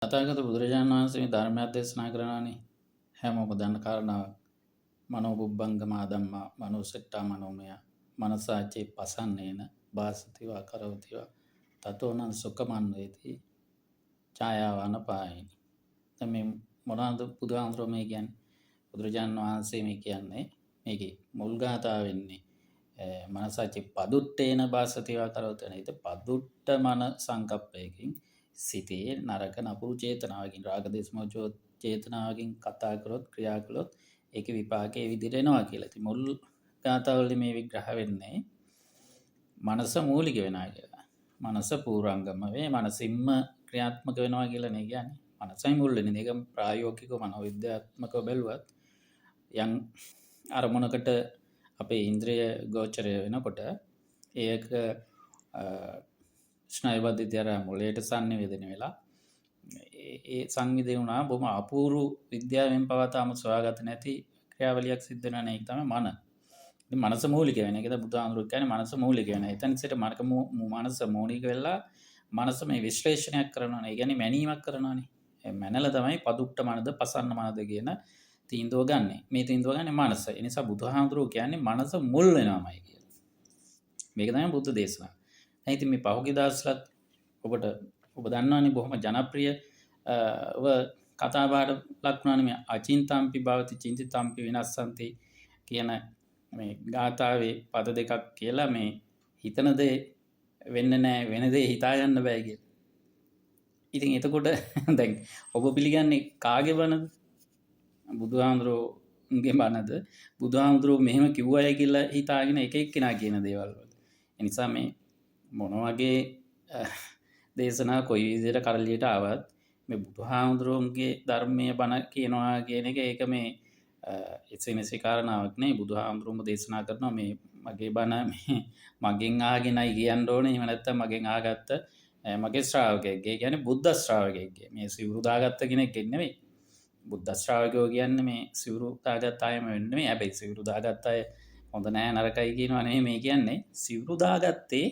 තථාගත බුදුරජාණන් වහන්සේ මේ ධර්මයක් දේශනා කරනවානේ. හැමෝම දන්න කාරණාවක්. මනෝ පුබ්බංගමා ධම්මා මනෝසෙට්ටා මනෝමය මනසාචේ පසන්නේන භාසතිවා කරවතිවා තතෝනං සුඛමන් වේති ඡායාවන පායිනි. දැන් මේ මොනවාද බුදුහාමුදුරුවෝ මේ කියන්නේ? බුදුරජාණන් වහන්සේ මේ කියන්නේ මේකේ මුල් ගාථාව වෙන්නේ මනසාචේ පදුට්ටේන භාසතිවා කරවති නේද? පදුට්ට මන සංකප්පයකින් සිතේ නරක නපුරු චේතනාවකින් රාග දේශ මොහ චේතනාවකින් කතා කරොත් ක්‍රියා කළොත් ඒකේ විපාකේ ඒ විදිහට එනවා කියලා. ඉතින් මුල් ගාථාවලදී මේ විග්‍රහ වෙන්නේ මනස මූලික වෙනවා කියලා. මනස පූර්වංගම වේ, මනසින්ම ක්‍රියාත්මක වෙනවා කියලා නේ කියන්නේ. මනසයි මුල් වෙන්නේ. ඒක ප්‍රායෝගිකව මනෝවිද්‍යාත්මකව බැලුවත් යම් අරමුණකට අපේ ඉන්ද්‍රිය ගෝචරය වෙනකොට ඒක ස්නායු පද්ධතිය අර මොළයට සංනිවේදනය වෙලා ඒ සංවිධානය වුණා බොහොම අපූර්ව විද්‍යාවෙන් පවා තාම සොයාගත නැති ක්‍රියාවලියක් සිද්ධ වෙනවා නේ. ඒක තමයි මන. ඉතින් මනස මූලික වෙන එක. ඒක බුදුහාමුදුරුවෝ කියන්නේ මනස මූලික වෙන. එතන සිට මනස මූලික වෙලා මනස මේ විශ්ලේෂණයක් කරනවා නේ. ඒ කියන්නේ මැනීමක් කරනවා නේ. ඒ මැනලා තමයි පදුට්ට මනද පසන්න මනද කියන තීන්දුව ගන්නෙ. මේ තීන්දුව ගන්නේ මනස. ඒ නිසා බුදුහාමුදුරුවෝ කියන්නේ මනස මුල් වෙනවමයි කියලා. මේක තමයි බුද්ධ දේශනාව. දැන් ඉතින් මේ පහුගිය දවස්වලත් ඔබ දන්නවනේ බොහොම ජනප්‍රිය ව කතා බහට ලක් වුණානේ මේ අචින්තම්පි භවති චින්තිතම්පි විනස්සන්ති කියන මේ ගාථාවේ පද දෙකක් කියලා මේ හිතන දේ වෙන්නේ නැහැ, වෙන දේ හිතා ගන්න බෑ කියලා. ඉතින් එතකොට දැන් ඔබ පිළිගන්නේ කාගේ බණද? බුදුහාමුදුරුවෝගේ බණද? බුදුහාමුදුරුවෝ මෙහෙම කිව්වය කියලා හිතාගෙන එක එක්කෙනා කියන දේවල් වල. ඒ නිසා මේ මොන වගේ දේශනා කොයි විදිහට කරලියට ආවත් මේ බුදුහාමුදුරුවන්ගේ ධර්මයේ බණ කියනවා කියන එක ඒක මේ එසේ මෙසේ කාරණාවක් නෙවෙයි. බුදුහාමුදුරුවෝම දේශනා කරනවා මේ මගේ බණ මේ මගෙන් අහගෙනයි කියන්න ඕනේ. එහෙම නැත්නම් මගෙන් අහගත්ත මගේ ශ්‍රාවකයෙක්ගේ, ඒ කියන්නේ බුද්ධ ශ්‍රාවකයෙක්ගේ, මේ සිවුරු දාගත්ත කෙනෙක්ගෙන් නෙවෙයි. බුද්ධ ශ්‍රාවකයෝ කියන්නේ මේ සිවුරු දාගත්ත අයම වෙන්නේ නෙවෙයි. හැබැයි සිවුරු දාගත්ත අය හොඳ නෑ නරකයි කියනවා නෙවෙයි මේ කියන්නේ. සිවුරු දාගත්තේ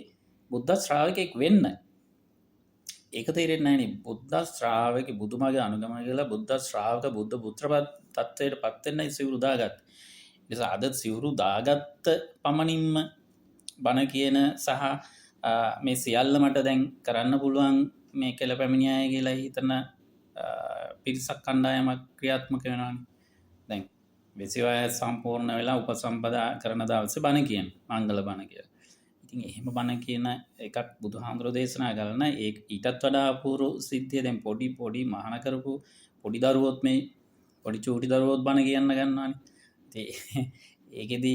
බුද්ධ ශ්‍රාවකයෙක් වෙන්න. ඒක තේරෙන්නේ නෑනේ. බුද්ධ ශ්‍රාවක බුදුමගේ අනුගමනය කළා බුද්ධ ශ්‍රාවක බුද්ධ පුත්‍රපත් තත්ත්වයට පත් වෙන්නයි සිවුරු දාගත්තේ. ඒ නිසා අද සිවුරු දාගත්ත පමණින්ම බණ කියන සහ මේ සියල්ල මට දැන් කරන්න පුළුවන් මේ කෙල පැමිණි අය කියලා හිතන පිරිසක් කණ්ඩායමක් ක්‍රියාත්මක වෙනවානේ. දැන් වෙසිවය සම්පූර්ණ වෙලා උපසම්පදා කරන දවසේ බණ කියන මංගල බණ කියලා. ඉතින් එහෙම බණ කියන එකක් බුදුහාමුදුරෝ දේශනා කරන ඒ ඊටත් වඩා අපූර්ව සිද්ධිය දැන් පොඩි පොඩි මහාන කරපු පොඩි දරුවොත් මේ පොඩි චූටි දරුවොත් බණ කියන්න ගන්නවානේ. ඉතින් ඒකෙදි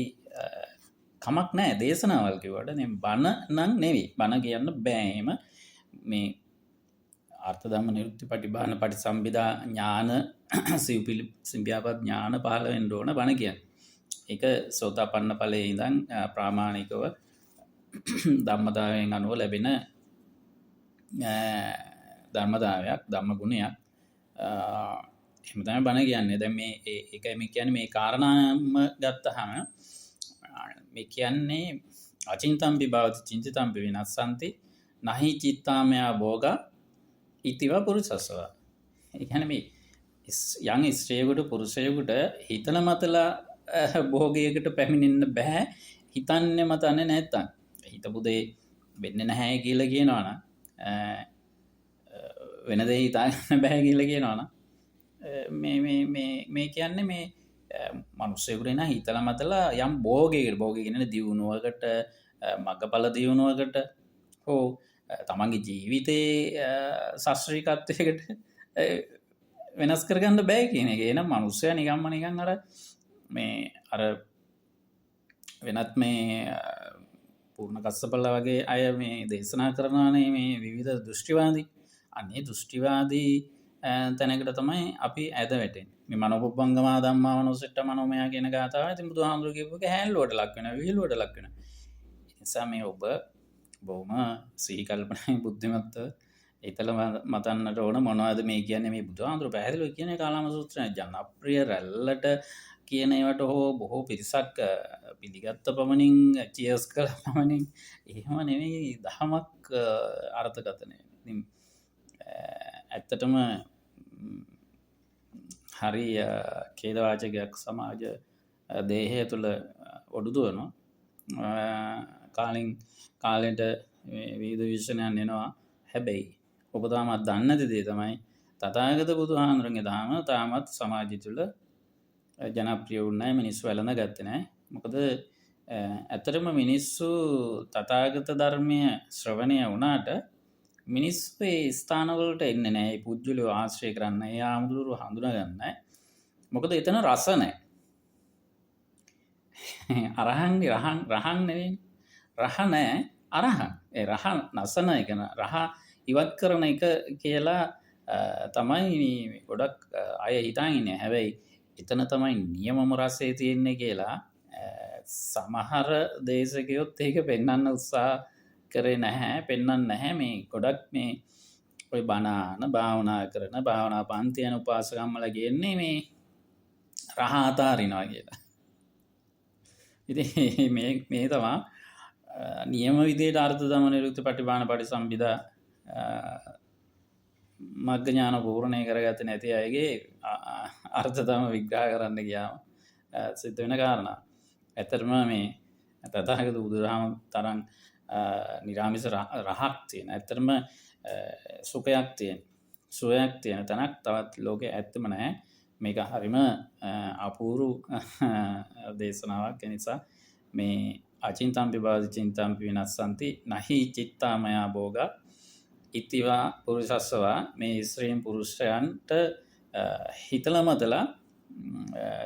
කමක් නෑ දේශනාවල් කිව්වට. දැන් බණ නම් නෙවෙයි. බණ කියන්න බෑ. එහෙම මේ අර්ථ ධම්ම නිරුක්ති පටිභාන පටිසම්භිදා ඥාන සිව්පිලි සිම්පියාපත් ඥාන පහළ වෙන්න ඕන බණ කියන්නේ. ඒක සෝතාපන්න ඵලයේ ඉඳන් ප්‍රාමාණිකව ධම්මතාවයෙන් අනුව ලැබෙන ධර්මතාවයක්, ධම්ම ගුණයක්. එහෙම තමයි බණ කියන්නේ. දැන් මේ ඒකයි මේ කියන්නේ මේ කාරණාම ගත්තහම මේ කියන්නේ අචින්තම්පි භවති චින්තිතම්පි විනස්සන්ති නහි චිත්තාමයා භෝගා ඉතිවා පුරුෂස්සවා. ඒ කියන්නේ මේ යම් ස්ත්‍රියකට පුරුෂයෙකුට හිතන මතලා භෝගයකට පැමිණෙන්න බෑ. හිතන්නේ මතන්නේ නැත්තම්. හිතපු දේ වෙන්නේ නැහැ කියලා කියනවනම්, වෙන දේ හිතාගන්න බෑ කියලා කියනවනම්, මේ මේ මේ මේ කියන්නේ මේ මිනිස්සුයෙකුට එන හිතලා මතලා යම් භෝගයකට, භෝගය කියන්නේ දියුණුවකට, මගපල දියුණුවකට හෝ තමන්ගේ ජීවිතේ ශාස්ත්‍රීයත්වයකට වෙනස් කරගන්න බෑ කියන එක. එහෙනම් මිනිස්සයා නිකම්ම නිකන් අර මේ අර වෙනත් මේ පූර්ණ කස්සපල වගේ අය මේ දේශනා කරනවානේ මේ විවිධ දෘෂ්ටිවාදී. අනේ දෘෂ්ටිවාදී තැනකට තමයි අපි ඇද වැටෙන්නේ. මේ මනෝපුබ්බංගමා ධම්මා මනෝසෙට්ට මනෝමය කියන ගාථාව ඉතින් බුදුහාමුදුරුවෝ කියපු එක හැල්ලුවට ලක් වෙනවා, විහිළුවට ලක් වෙනවා. ඒ නිසා මේ ඔබ බොහොම සිහි කල්පනාවෙන් බුද්ධිමත්ව හිතලා මතන්නට ඕන මොනවද මේ කියන්නේ. මේ බුදුහාමුදුරුවෝ පැහැදිලිව කියන්නේ කාලාම සූත්‍රය ජනප්‍රිය රැල්ලට කියන ඒවට හෝ බොහෝ පිරිසක් පිළිගත්ත පමණින් චියර්ස් කළ පමණින් එහෙම නෙවෙයි දහමක් අර්ථකථනය. ඉතින් ඇත්තටම හරි ඛේදවාචකයක් සමාජ දේහය තුළ ඔඩු දුවනවා. කාලෙන් කාලෙට විවිධ විශ්ලේෂණයන් එනවා. හැබැයි ඔබ තාමත් දන්නේ නැති දේ තමයි තථාගත බුදුහාමුදුරන්ගේ දහම තාමත් සමාජය තුළ ජනප්‍රිය වුණේ නැහැ, මිනිස්සු වැළඳ ගත්තේ නැහැ. මොකද ඇත්තටම මිනිස්සු තථාගත ධර්මය ශ්‍රවණය වුණාට මිනිස්සු ඒ ස්ථානවලට එන්නේ නැහැ. ඒ පුජ්‍යලයෝ ආශ්‍රය කරන්න, ඒ ආමුදුරු හඳුනා ගන්න නැහැ. මොකද එතන රස නැහැ. අරහන්ගේ රහන් රහන් නෙවෙයි. රහ නෑ, අරහන්. ඒ රහ නසන එක, රහ ඉවත් කරන එක කියලා තමයි ගොඩක් අය හිතාගෙන ඉන්නේ. හැබැයි එතන තමයි නියමම රසය තියෙන්නේ කියලා සමහර දේශකයොත් ඒක පෙන්වන්න උත්සාහ කරේ නැහැ, පෙන්වන්නේ නැහැ. මේ ගොඩක් මේ ඔය බණ අහන, භාවනා කරන, භාවනා පන්ති යන උපාසකම්මලා කියන්නේ මේ රහ අතාරිනවා කියලා. ඉතින් මේ තමා නියම විදියට අර්ථ ධම්ම නිරුක්ති පටිභාන පටිසම්භිදා මග්ග ඥාන පූර්ණය කරගත්තේ නැති අයගේ අර්ථ ධම්ම විග්‍රහ කරන්න ගියාම සිද්ධ වෙන කාරණා. ඇත්තටම මේ තථාගත බුදුදහම තරම් නිරාමිස රහක් තියෙන, ඇත්තටම සුඛයක් තියෙන, සුවයක් තියෙන තැනක් තවත් ලෝකේ ඇත්තම නැහැ. මේක හරිම අපූරු දේශනාවක්. ඒ නිසා මේ අචින්තම්පි බාධි චින්තම්පි විනස්සන්ති නහි චිත්තාමයා භෝගා ඉතිවා පුරුෂස්සවා, මේ ස්ත්‍රීන් පුරුෂයන්ට හිතලා මතලා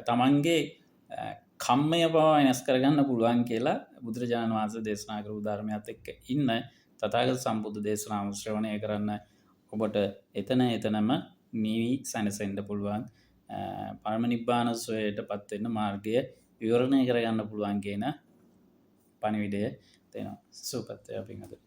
තමන්ගේ කම්මය පවා වෙනස් කරගන්න පුළුවන් කියලා බුදුරජාණන් වහන්සේ දේශනා කරපු ධර්මයත් එක්ක ඉන්න තථාගත සම්බුද්ධ දේශනාව ශ්‍රවණය කරන්න ඔබට එතන එතනම නිවි සැනසෙන්න පුළුවන්, පරම නිබ්බාන සෝයයට පත් වෙන්න මාර්ගය විවරණය කරගන්න පුළුවන් කියන පණිවිඩය දෙනවා. සුවපත් වේවා පින්වතුනි.